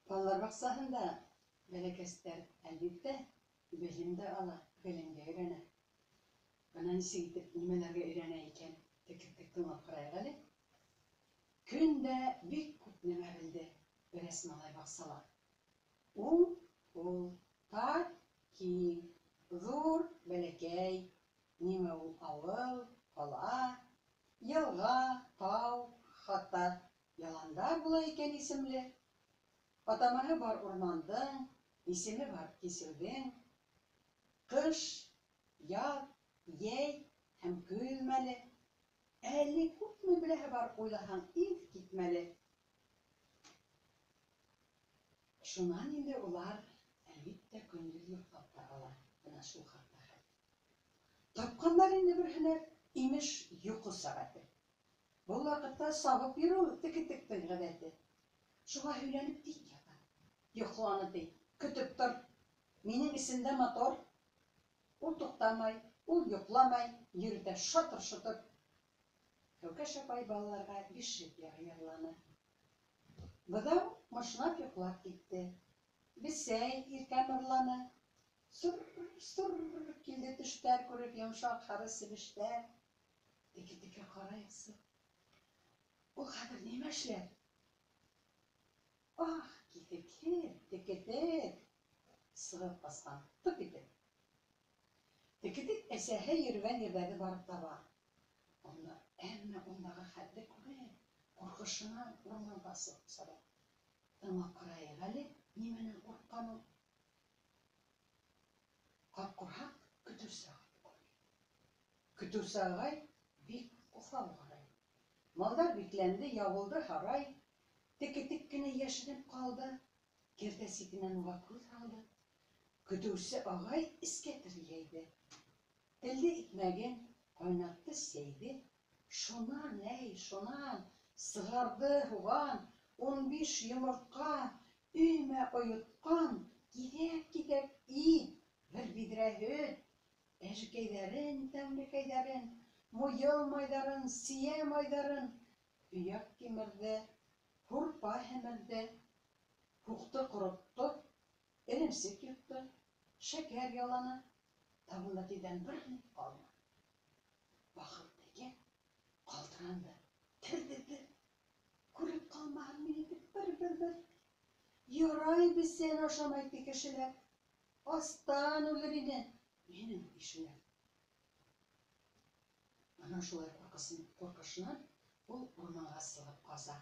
Балалар баҡсаһында бәләкәстәр, әлбиттә, белем дә ала, белемгә өйрәнә. Бына нисек итеп нимәләргә өйрәнә икән, тек-тек тыңлап ҡарайыҡ әле. Көн дә бик күп нәмә белде берәс малай баҡсала. Уң, һул, тар, киң, ҙур, бәләкәй, нимә ул ауыл, ҡала, йылға, тау, хатта яландар була икән исемле. Атамаһы бар урмандың, исеме бар кисеүҙең. Ҡыш, яҙ, йәй һәм көҙ мәле. Әле күпме беләһе бар, уйлаһаң, иҫ китмәле. Шунан инде улар, әлбиттә, көндөҙ йоҡлап та ала. Бына шул хаҡта хәл. Тапҡандар инде бер һөнәр, имеш, йоҡо сәғәте. Был ваҡытта сабып йөрөү теке-тектең ғәҙәте. Шуға һөйләнеп тик ята. Йоҡланы ти, көтөп тор. Минең эсемдә мотор. Ул туҡтамай, ул йоҡламай, йөрөтә шатыр-шотор. Кәүкәш апай балаларға бишек йыры йырланы. Быҙау мышнап йоҡлап китте. Бесәй иркә мырланы. Сыр-сыр килде төштәр күреп йомшаҡ һары себештәр. Теке-текә ҡарайыҡсы. Ул хәҙер нимә эшләр? Ах, киҫекһеҙ, теке-тек! Сығып ҡасҡан, тып итеп. Теке-тек әсәһе йөрөгән ерҙәрҙе барып таба. Унда, әммә ундағы хәлде күреп, ҡурҡышынан урманға сығып саба. Тыңлап ҡарайыҡ әле, нимәнән ҡурҡҡан ул? Ҡапҡорһаҡ көтөүсе ағайҙы күргән. Көтөүсе ағай бик уҫал ҡарай. Малдар бикләнде, ябылды һарай. Теке-тек кенә йәшенеп ҡалды. Кәртә ситенән уға күҙ һалды. Көтөүсе ағай эскәтер йәйҙе. Телде икмәген, ҡайнатты сәйҙе. Шунан, әй, шунан, сығарҙы һуған, 15 йомортҡа, өймә ойотҡан, киҫәк-киҫәк ит, бер биҙрә һөт, әжекәйҙәрен, тәмлекәйҙәрен, муйыл майҙарын, сейә майҙарын, һөйәк кимерҙе, һурпа һемерҙе, һуҡты, ҡоротто, эремсек йотто, шәкәр яланы, табында тиҙҙән бер ни ҡалманы. Бахыр тәкә ҡалтыранды, дер-дер-дер, күреп ҡалмаһын мине тип бер-бер-бер. Ярай бесән ашамай ти кешеләр, астан үлер ине минең ишеләр. Ана шулай ҡурҡысын, ҡурҡышынан ул урманға сығып ҡаса.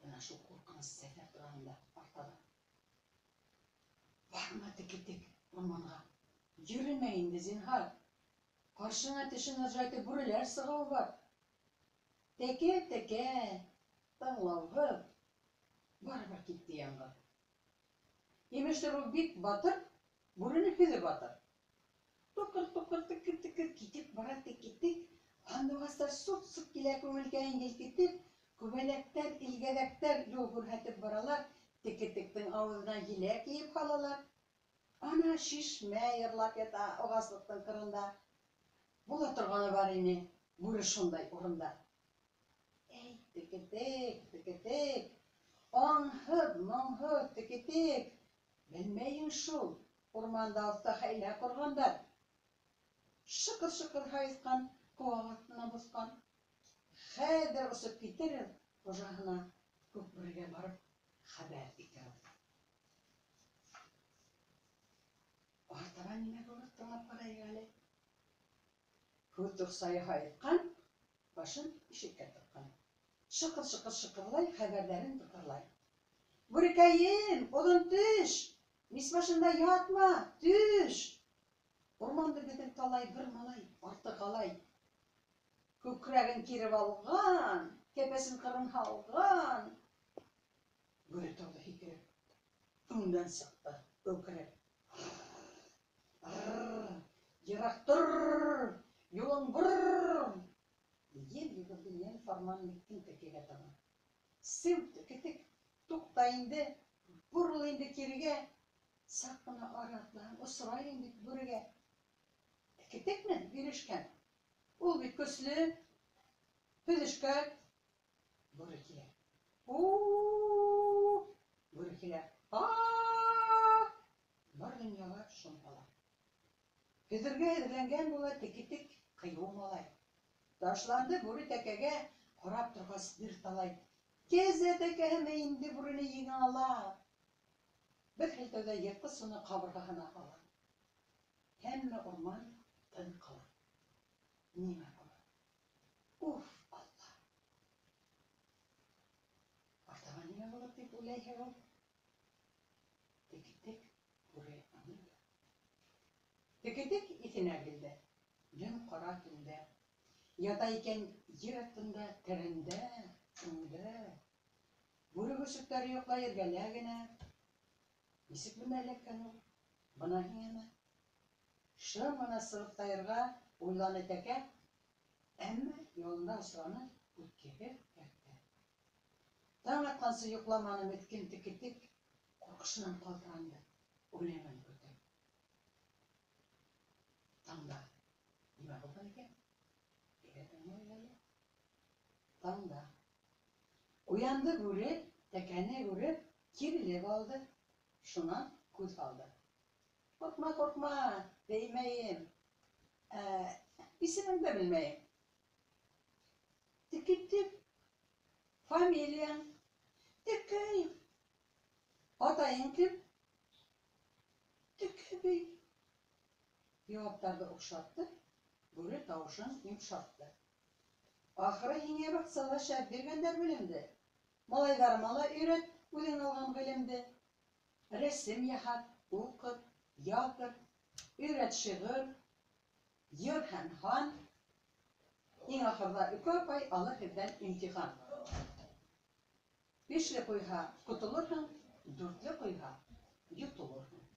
Бына шул ҡурҡыныс сәфәр тураһында артабан. Барма теке-тек урманға. Йөрөмә инде, зинһар. Ҡаршыңа тешен ыржайтып бүреләр сығыуы бар. Тәкә, тәкә, тыңлауһыҙ, барыбер китте яңғыҙ. Имештер, ул бик батыр, бүрене һөҙөп атыр. Тукыр-тукыр, текер-текер китеп бара теке-тек. Һандуғастар сут-сут килә күңелкәйен елкетеп, күбәләктәр, илгәҙәктәр юл күрһәтеп баралар, теке-тектең ауыҙына еләк йыйып һалалар. Ана шишмә йырлап ята ағаслыҡтың ҡырында. Була торғаны бар ине, бүре шундай урында. Әй, теке-тек, теке-тек, аңһыҙ, моңһоҙ теке-тек, белмәйһең шул, урманда оҫта хәйлә ҡорғандар. Шыҡыр-шыҡыр һайыҫҡан ҡыуаҡ аҫтына боҫҡан. Хәҙер осоп китер ул хужаһына, Күкбүрегә барып хәбәр итер ул. Артабан нимә булыр, тыңлап ҡарайыҡ әле. Һүҙ тоҡсайы һайыҫҡан, башын ишеккә тыҡҡан. Шыҡыр-шыҡыр шыҡырлай, хәбәрҙәрен тыҡырлай. Бүрекәем, оҙон теш, мис башында ятма, төш! Урманды беҙҙең талай бер малай артыҡ алай. Күкрәген киреп алған, кәпәсен ҡырын һалған. Бүре торҙо һикереп, өңдән сыҡты үкереп. Ерак тор, юлың бор! Ел йүгерде ел фарман иттең текегә табан. Сеү, теке-тек, туҡта инде, борол инде кирегә. Саҡ ҡына ары атлаһаң, осрайың бит бүрегә. Теке-текме бирешкән? Ул бит көслө, һөҙөшкән. Бүре килә. У-у-у! Һөҙөргә әҙерләнгән була Текетек, ҡыйыу малай. Ташланды бүре тәкәгә, ҡарап торғас бер талай. Кәзә тәкәһеме инде бүрене еңә ала? Бер һелтәүҙә йыртҡыс уны ҡабырғаһына һала. Һәммә урман тын ҡала. Нимә була? Уф, Алла! Артабан нимә булыр дип уйлайһығыҙ? Текетек бүре аны да. Текетек иҫенә килде. Дөм ҡара төндә. Ята икән ер аҫтында, тәрәндә, өңдә. Бүре көсөктәре йоҡлай эргәлә генә. Нисек бында эләккән ул? Бына һиңәме? Шым ғына сығып тайырға уйланы тәкә, әммә юлында осраны үткеһеҙ кәртә. Таң атҡансы йоҡламаны меҫкен Текетек, ҡурҡышынан ҡалтыранды, үлемен көтөп. Таңда нимә булған икән? Әйҙә тыңлайыҡ әле. Таңда уянды бүре, тәкәне күреп, кирелеп алды. Шунан күҙ һалды. Ҡурҡма, ҡурҡма, теймәйем. Ә, исемеңде дә белмәйем. Текетек. Фамилияң? Текәев. Атайың кем? Текәбей. Яуаптарҙы оҡшатты, бүре тауышын йомшартты. Ахыры һиңә баҡсала шәп биргәндәр белемде. Малайҙарыма ла өйрәт үҙең алған ғилемде. Рәсем яһат, уҡыт, яҙҙыр, өйрәт шиғыр, йыр һәм һан. Иң ахырҙа Өкө апай алыр һеҙҙән имтихан. Бишле ҡуйһа, ҡотолорһоң, дүртле ҡуйһа, йотолорһоң.